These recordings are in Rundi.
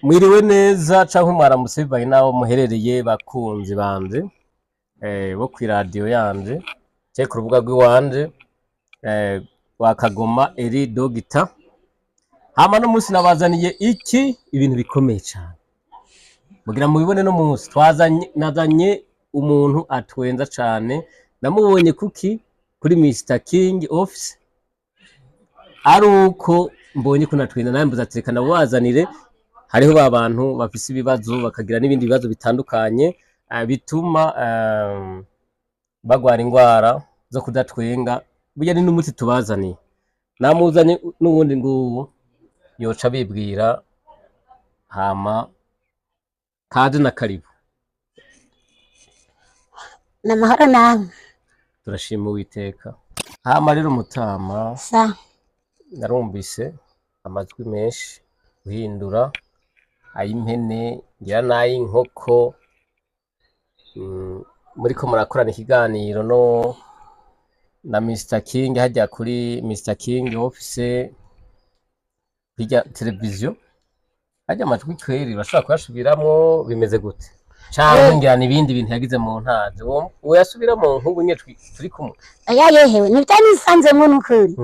Mwiriwe neza canke mwaramutse bivanye n'aho muherereye, bakunzi banje bo kw'iradiyo yanje canke ku rubuga rw'iwanje rwa Kagoma Eri Dogita. Hama no munsi nabazaniye iki ibintu bikomeye cane mugira mubibone. No munsi twazanye, nazanye umuntu atwenza cane. Namubonye kuki kuri Mr King Office, ari uko mbonye ko natwenza, nawe mbuze ati reka ndabazanire. Hariho ba bantu bafise ibibazo, bakagira n'ibindi bibazo bitandukanye bituma bagwara ingwara zo kudatwenga. Burya ni n'umuti tubazaniye. Namuzanye n'ubundi ngubu yoca bibwira. Hama kaze na karibu. Ni amahoro namwe. Turashima Uwiteka. Hama rero mutama, sa narumvise amajwi menshi uhindura ay'impene, ngira n'ay'inkoko. Muriko murakorana ikiganiro no na Mr King hajya kuri Mr King Office, hirya televiziyo hajya, amajwi kweri bashobora kuyasubiramwo? Bimeze gute? Canke ngira n'ibindi bintu yagize mu ntazi woyasubiramwo nk'ubu nyene turi kumwe? Oya yehewe, nibyo nisanzemwo nukuri.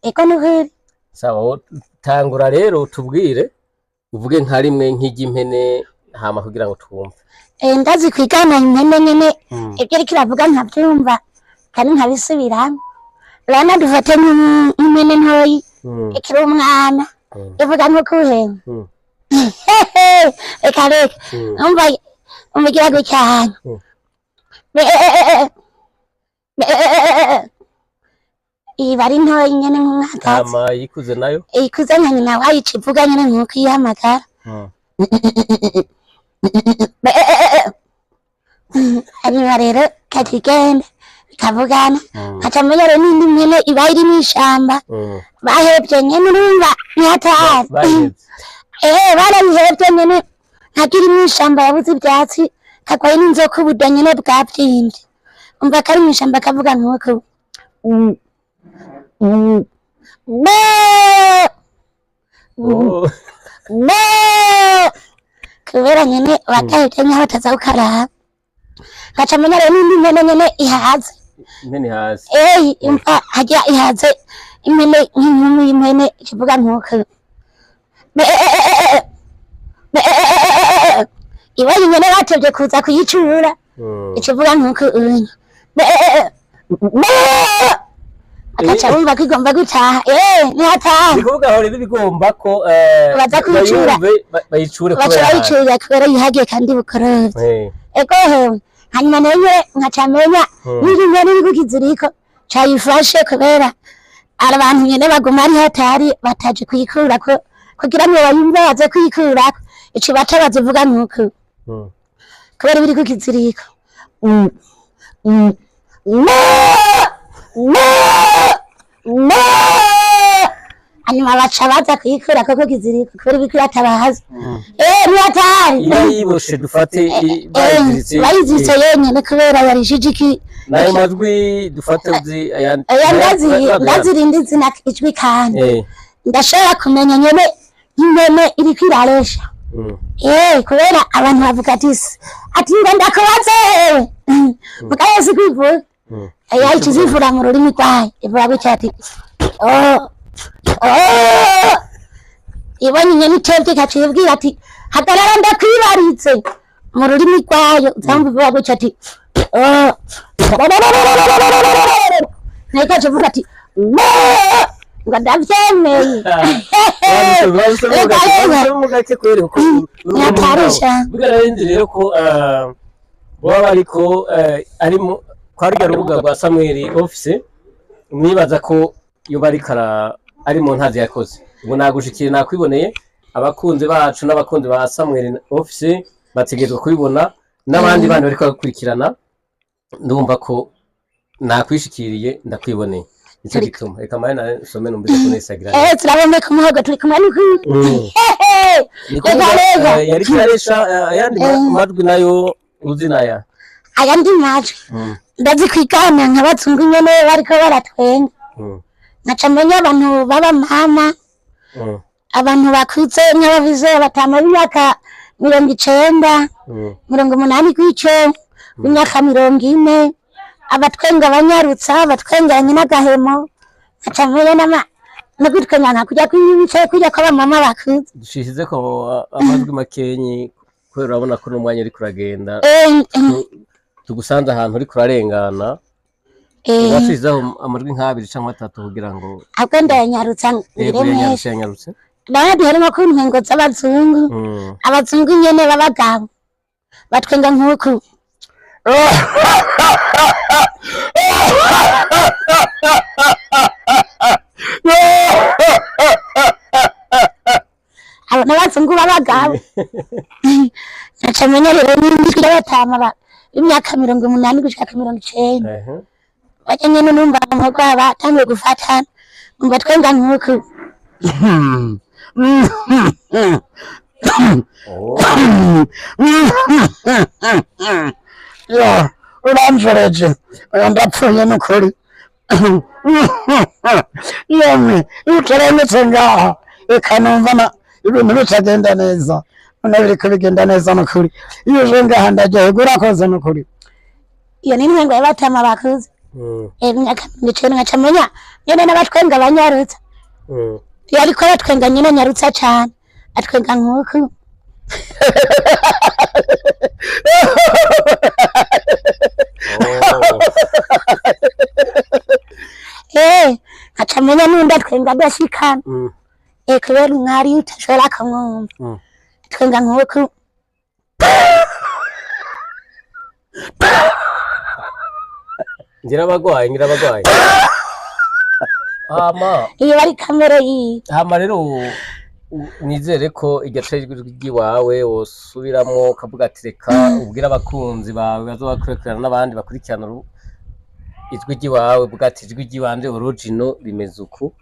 Eko nukuri. Sawa, wo tangura rero tubwire, uvuge nka rimwe nk'iry'impene, hama kugira ngo twumve. Ndazi kwigana impene nyene. Ibyo ariko iravuga nkabyumva kandi nkabisubiramwo. Urabona, dufate nk'impene ntoyi ikiri umwana, ivuga nk'ukuhema. Reka reka. Umva, umva gutya hantu. Iba ari ntoyi nyene, nk'umwagazi. Hama yikuze nayo? Ikuze nka nyina wayica, ivuga nyene nk'uko iyihamagara. Hanyuma rero kakigenda bikavugana. Nkaca menya rero n'indi mpene iba iri mw'ishamba bahevye nyene, urumva ntihatari. Bahevye. Barabihevye nyene, nkagira iri mw'ishamba yabuze ivyatsi, kagwaye n'inzoka, ubuda nyene bwavyimbye. Umva, kari mw'ishamba kavuga nk'uko be Oh. be, kubera nyene bakahevye nkaho bataza kukaraba. Nkaca menya rero n'indi mpene nyene ihaze. Impene hasi. Imva harya ihaze, impene nk'inkumi y'impene ikivuga nk'uko be be, ibonye impene batevye kuza kuyicura, ikivuga nk'uko unye be be, akaca bumva ko igomba gutaha. Ntihataha. Ni kuvuga aho rero bigomba ko Baza kuyicura. Bayumve, bayicure baca kubera bayicurira kubera yihagiye kandi bukorovye. Ego hewe, hanyuma nayo nkaca menya n'iri nyene iri ku kiziriko cayifashe, kubera ari abantu nyene baguma ari hatari bataje kuyikurako kugira ngo bayumve baze kuyikurako, ico baca bazivuga nk'uko kubera biri ku kiziriko. Me, me, me. Hanyuma baca baza kuyikurako ku kiziriko kubera ibiko iratabaza. Ntihatari. Iyo yiboshe dufate bayiziritse. Bayiziritse yenyene kubera yarishije iki. Nayo majwi dufate uzi ayandi? Oya, ndazi, ndazirinda izina ijwi kandi ndashobora kumenya nyene nk'impene iriko iraresha. Kubera abantu bavuga ati ati ngo ndakubaze hewe, mugaye si kwivuga. Oya, ica izivura mu rurimi rwayo, ivuga gutya ati oh oh. Ibonye inyoni itevye, ikaca ibwira ati hagarara ndakwibaritse, mu rurimi rwayo. Uzamva ivuga gutya ati oh, nayo ikaca ivuga ati ngo ndavyemeye. Reka reka. Mu gake kweri, kuko Ntihatarusha. Bigaragaye rero ko baba bariko ari kwa rurya rubuga rwa Samuel Office, mwibaza ko yoba ariko ari mu ntazi yakoze. Ubu nagushikiye, nakwiboneye. Abakunzi bacu n'abakunzi ba Samuel Office bategerezwa kubibona, n'abandi bandi bariko bakurikirana. Ndumva ko nakwishikiriye, ndakwiboneye, nico gituma reka mare na nsome numvise ko nesagira. Turaboneka umuhogo, turi kumwe n'ukuri. Ni Reka kuvuga, reka. Yariko iraresha ayandi majwi nayo uzi naya? Ayandi majwi ndazi kwigana nk'abazungu nyene bariko baratwenga. Nkaca menya abantu baba mama. Abantu bakuze nk'abavize batama b'imyaka 90, 80 gutyo, imyaka 40, abatwenga banyarutsa, abatwenganye n'agahemo, nkaca menya n'ama no kwitwenga nka kurya kw'ibicaye kurya kw'abamama bakuze. Dushize ko amajwi makenyi kubera urabona ko n'umwanya uriko uragenda. Tugusanze ahantu uriko urarengana. Washizeho amajwi nk'abiri canke atatu kugira ngo Ahubwo ndayanyarutsa ngire menshi. Yanyarutse, yanyarutse. Ndabona duhere nko ku ntwengo z'abazungu. Abazungu nyene b'abagabo batwenga nk'uku. Abo n'abazungu b'abagabo. Nkaca menya rero n'ijwi ry'abatama b'imyaka 80 gushika ku 90. Barya nyene numva amagwa batanguye gufatana, umva twenga nk'uku. Oh. Yo, uramvoreje, oya ndapfuye n'ukuri. Yemwe, iyo utaremetse ngaha, reka numva na ibintu bitagenda neza. None biriko bigenda neza n'ukuri. Iyo uje ngaha ndaryoherwa, urakoze n'ukuri. Iyo ni intwengo y'abatama bakuze. Imyaka 90, nkaca menya nyene n'abatwenga banyarutsa. Iyo ariko aratwenga nyene anyarutsa cane, atwenga nk'uku. Oh. Nkaca menya n'undi atwenga adashikana. Kubera umwari utashobora kumwumva. Atwenga nk'uku. Ngira abagwayi, ngira abagwayi. Hama Iyo bari kamere yiwe. Hama rero nizere ko iryo atari ijwi ry'iwawe wosubiramwo ukavuga ati reka ubwire abakunzi bawe bazobakurikirana n'abandi bakurikirana ijwi ry'iwawe, uvuga ati ijwi ry'iwanje original rimeze uku.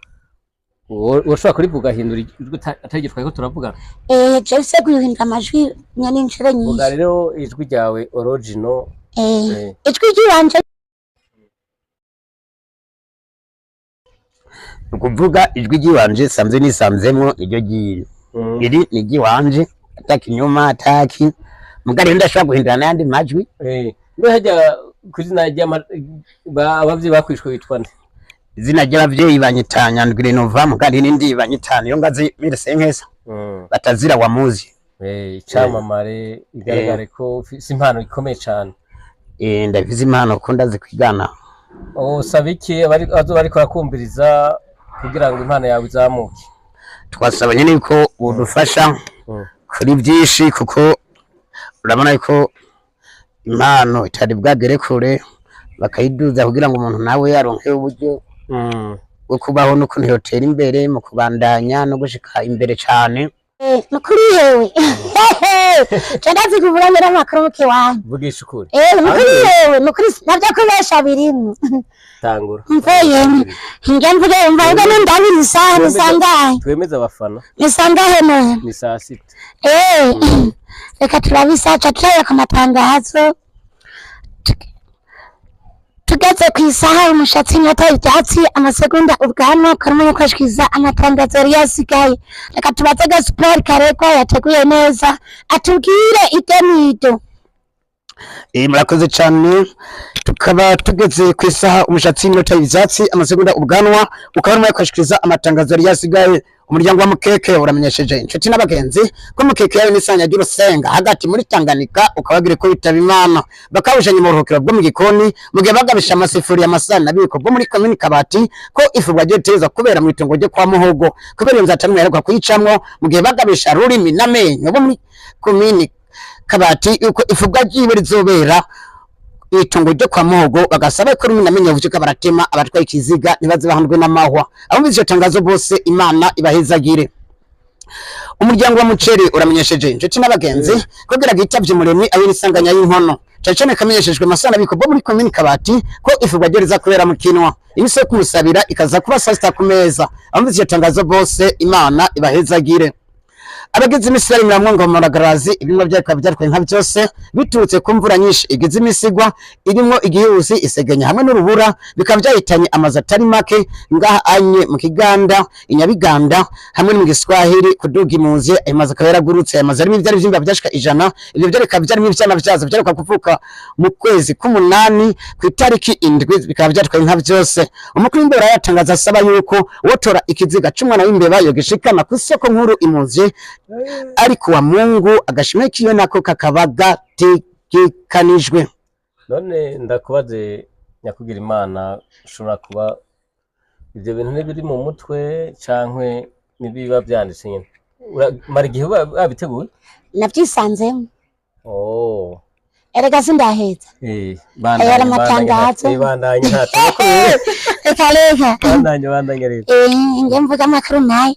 Woshobora kurivuga, hindura ijwi atari iryo twariko turavugana. Jewe se guhindura amajwi nyene incuro Vuga nyinshi. rero ijwi ryawe original. Ijwi ry'iwanje. Ukuvuga ijwi ry'iwanje sanzwe nisanzemwo niryo ryiri. Iri ni iry'iwanje, ataki inyuma ataki. Muga rero ndashobora guhindura n'ayandi majwi. Mbe harya kw'izina abavyeyi bakwishwe witwa nde? Izina ry'abavyeyi banyita Nyandwi Renova, muga n'irindi banyita Niyongazi Mire Senkesa. Batazira wamuzi. Icamamare igaragare ko ufise impano ikomeye cane. Ndafise impano ko ndazi kwigana. Usaba iki abazoba bariko barakumviriza kugira ngo impano yawe izamuke? Twasaba nyene yuko bodufasha kuri byinshi, kuko urabona yuko impano itari bwagere kure, bakayiduza kugira ngo umuntu nawe aronke uburyo bwo kubaho n'ukuntu yotera imbere mu kubandanya no gushika imbere cane. Nukuri yewe, je ndazi kuvuga mbere amakuru muke wanyu. Vugisha ukuri. Nukuri yewe, nukuri navyo kubesha birimwo. Tangura. Mve yemwe, nge mvuge umva ubwo nindabira isaha ni sangahe? Twemeze abafana. Ni sangahe none? Ni saa sita. Reka turabe isaha, ca turabira ku matangazo. Tugeze ku isaha umushatsi inyota ivyatsi amasegonda ubwanwa karumenya kwashikiriza amatangazo yari yasigaye. Reka tubaze Gaspard Karekwa yateguye neza atubwire idenido. Murakoze cane, tukaba tugeze ku isaha umushatsi inyota ivyatsi amasegonda ubwanwa ukaba urimo kwashikiriza amatangazo yari yasigaye. Umuryango wa Mukeke uramenyesheje inshuti n'abagenzi ko Mukeke yawe n'isanya ry'urusenga hagati muri Tanganyika ukababwira ko bitaba Imana, bakabujanye mu buruhukiro bwo mu gikoni mu gihe bagabisha amasifuri amasani n'abiko bwo muri komini Kabati ko ifurwa ryoteza kubera mu itongo ryo kwa Muhogo kubera iyo nzara aheruka kuyicamwo, mu gihe bagabisha rurimi n'amenyo bo muri komini Kabati yuko ifurwa ryiwe rizobera itongo ryo kwa Muhogo, bagasaba ko rurimi n'amenyo buvyuka baratema abatwaye ikiziga ntibaze bahandwe n'amahwa. Abumvise iryo tangazo bose Imana ibahezagire. Umuryango wa Muceri uramenyesheje inshuti n'abagenzi kugira ngo Umuremyi abe n'isanganya y'inkono, cane cane kamenyeshejwe amasana biko bo muri komini Kabati ko ifurwa ryo riza kubera mu Kinwa, ibise kumusabira ikaza kuba saa sita ku meza. Abumvise iryo tangazo bose Imana ibahezagire. Abagize imisi bari miramwo ngo muragarazi ibimwe byariko byariko nka byose biturutse ku mvura nyinshi igize imisigwa irimwo igihusi isegenya hamwe n'urubura, bikaba byahitanye amazu atari make ngaha anye mu Kiganda, Inyabiganda hamwe no mu Giswahili kuduga imuzi. Ayo mazu akaba yaragurutse. Ayo mazu arimo ivyari vyimba byashika 100. Ivyo byari bikaba byarimo ivyana vyazo vyaruka kuvuka mu kwezi k'umunani ku itariki 7, bikaba byatwaye inka byose. Umukuru w'imbeba yatangaza asaba yuko wotora ikiziga c'umwana w'imbeba yogishikana ku isoko nkuru imuzi, ariko wa Mungu agashimwe kiyo nako kakaba gategekanijwe. None ndakubaze, nyakugira Imana, ushobora kuba ivyo bintu ntibiri mu mutwe cankwe nibiba vyanditse nyene? Mara igihe wabiteguye? Navyisanzemo. Oh. Erega sindaheza. Bandanya. Aya amatangazo. Bandanya, nta Reka reka. Bandanya, bandanya rero. Nge mvuga amakuru nayo.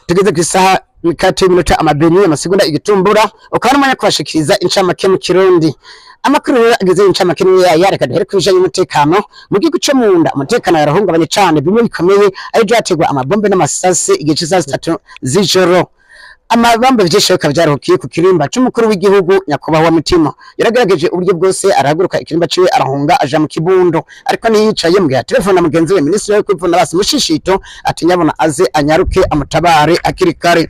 Tugeze ku isaha mikate y'iminota amabeni amasegonda igitumbura, ukaba n'umwanya kubashikiriza incamake mu Kirundi. Amakuru rero ageze incamake niyo yaya. Reka duhere ku bijanye n'umutekano mu gihugu co mu nda. Umutekano yarahungabanye cane bimwe bikomeye, ari byo hategwa amabombe n'amasase igihe c'isaha 3 z'ijoro. Amabombe vyinshi bikaba vyaruhukiye ku kirimba c'umukuru w'igihugu nyakubahwa Mutima. Yaragerageje uburyo bwose, arahaguruka ikirimba ciwe, arahunga aja mu Kibundo, ariko ntiyicaye mu gihe telefone na mugenzi we minisitiri wo kwivuna basi Mushishito, ati nyabona aze anyaruke amutabare akiri kare.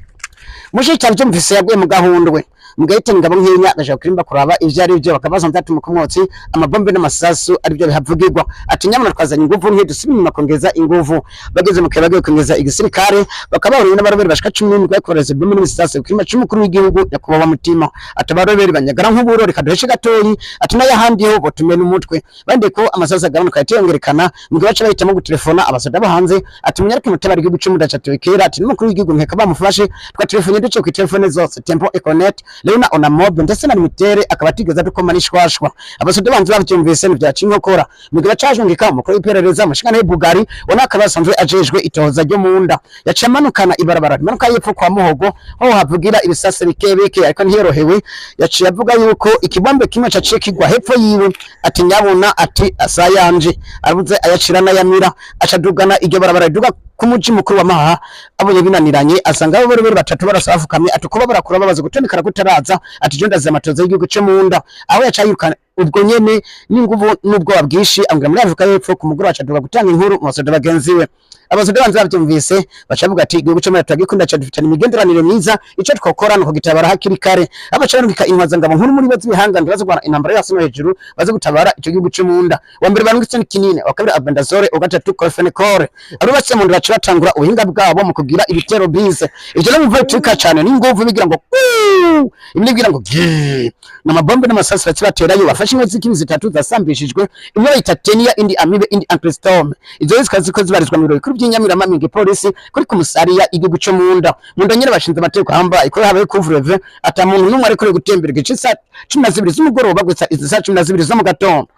Mushishito avyumvise yaguye mu gahundwe, mugahita ingabo nk'inya agaja kurimba kuraba ivyo ari byo, bakaba basanze ati mu kumwotsi amabombe n'amasasu aribyo bihavugirwa. Ati nyamara twazanye inguvu nke, dusubire inyuma kongeza inguvu. Bageze mu kibaga bagiye kongeza igisirikare, bakaba bahuriye n'abaroberi bashika 17 bakoreza ibombe n'ibisasu ku kirima c'umukuru w'igihugu nyakubahwa Mutima. Ati abaroberi banyagara nk'uburo, reka duheshe gatoyi. Ati n'ayahandi ho botumena umutwe bande ko amasasu agabanuka yatiyongerekana. Mu gihe baca bahitamo gutelefona abasoda bo hanze, ati munyarike mutabara igihugu c'umudaca kera. Ati n'umukuru w'igihugu nkeka bamufashe, twatelefone duce ku telefone zose, Tempo, Econet, Leona, Onamob ndetse na Mitere, akaba atigeze adukoma n'ishwashwa. Abasoda banze bavyumvise ntivyaca inkokora. Mu gihe bacajungika umukuru w'iperereza mushikana Bugari, ubona akaba asanzwe ajejwe itohoza ryo mu nda, yaciye amanukana ibarabara rimanuka y'epfo kwa Muhogo ho havugira ibisase bike bike, ariko ntiyorohewe. Yaciye avuga yuko ikibombe kimwe caciye kigwa hepfo yiwe, ati nyabuna, ati asayanje arabuze ayacira n'ayamira. Acadugana iryo barabara riduga ku muji mukuru wa Maha. Abonye binaniranye, asanga abo bari batatu barasafukamye, ati kuba barakura babaza gutonekara kutaraza, ati je ndazi amatoza y'igihugu cyo mu nda. Aho yaca yirukana ubwo nyene n'inguvu n'ubwoba bwinshi, ambwira muri Afrika y'Epfo. Ku mugoroba acaduka gutanga inkuru mu basoda bagenzi we. Abasoda banze bavyumvise baca bavuga ati igihugu cyo mu nda turagikunda cyane, dufitanye imigenderanire myiza, ico twokora ni ukugitabara hakiri kare. Abaca barungika intwazangabo nkuru muri bo z'ibihangane baza kurwana intambara yose no hejuru, baze gutabara ico gihugu cyo mu nda. Wa mbere barungitse ni Kinine, wa kabiri Abendazore, wa gatatu Kolfenekore. Arubatse mu nda baca batangura ubuhinga bwabo mu kugira ibitero bize ivyo no muva biturika cane n'inguvu, bigira ngo "Kuu!" Ibindi bigira ngo "Gee!" N'amabombe n'amasasu baca baterayo. Bafashe inkozi z'ikibi zitatu zasambishijwe, imwe bayita Tenia, indi Amibe, indi Ankylostome. Izo zikaba ziko zibarizwa mu biro bikuru by'inyamirama igipolisi kuri komisariya igihugu cyo mu nda. Mu nda nyene bashinze amategeko ahambaye ko habaye couvre-feu, ata muntu n'umwe ariko gutembera igice saa 12 z'umugoroba gusa izi saa 12 zo mu gatondo.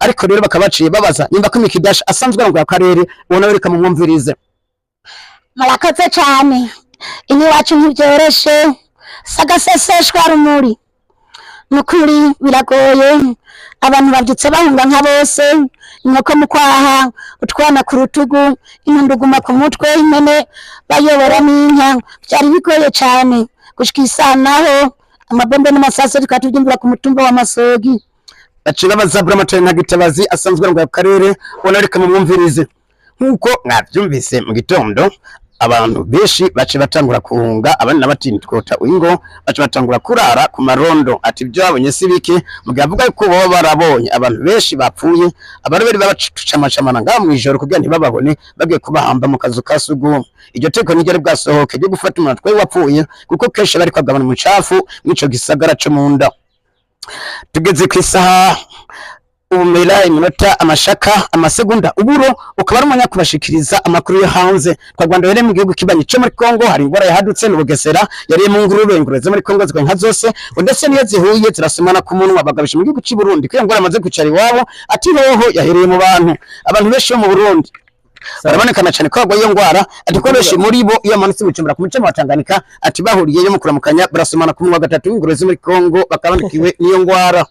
Ariko rero bakaba baciye babaza nimba ko Mikidash asanzwe arongoye akarere, uwo nawe reka mumwumvirize. Murakoze cyane. Iwacu ntibyoroshe, sagaseseshwa rumuri, nukuri biragoye. Abantu babyutse bahunga nka bose, inkoko mu kwaha, utwana ku rutugu, intunduguma ku mutwe, impene bayobora n'inka. Byari bigoye cyane gushika isaha naho amabombe n'amasasu tukaba tubyumvira ku mutumba wa Masogi. Baciye babaza Buramatari Ntagitabazi asanzwe arongoye akarere, uwo nawe reka mumwumvirize. Nk'uko mwabyumvise, mu gitondo abantu benshi baciye batangura kuhunga, abandi nabati twota ingo, baciye batangura kurara ku marondo. Ati ibyo babonye si bike, mu gihe avuga ko baba barabonye abantu benshi bapfuye, abaroberi babacamacamana ngaho mw'ijoro kugira ntibababone bagiye kubahamba mu kazu ka sugumwe. Iryo teko ntiryari bwasohoke ryo gufata umuntu atwaye wapfuye, kuko kenshi bari kwagabana umucafu mw'ico gisagara co mu nda. Tugeze ku isaha ubumera iminota amashaka amasegonda uburo, ukaba ari umwanya kubashikiriza amakuru yo hanze. Twagwanda rero mu gihugu kibanyi cyo muri Kongo hari ingwara yahadutse n'ubugesera yariye mu ngurube. Ingurube zo muri Kongo zikaba nka zose, ndetse niyo zihuye zirasomana ku munwa. Bagabisha mu gihugu cy'i Burundi ko iyo ngwara amaze kwicara iwabo, ati hoho yahereye mu bantu. Abantu benshi bo mu Burundi barabonekana cyane ko barwaye iyo ngwara, ati ko benshi muri bo iyo bamanutse Bujumbura ku mucema wa Tanganyika, ati bahuriyeyo mu kuramukanya barasomana ku munwa gatatu. W'ingurube zo muri Kongo bakaba bandikiwe n'iyo ngwara.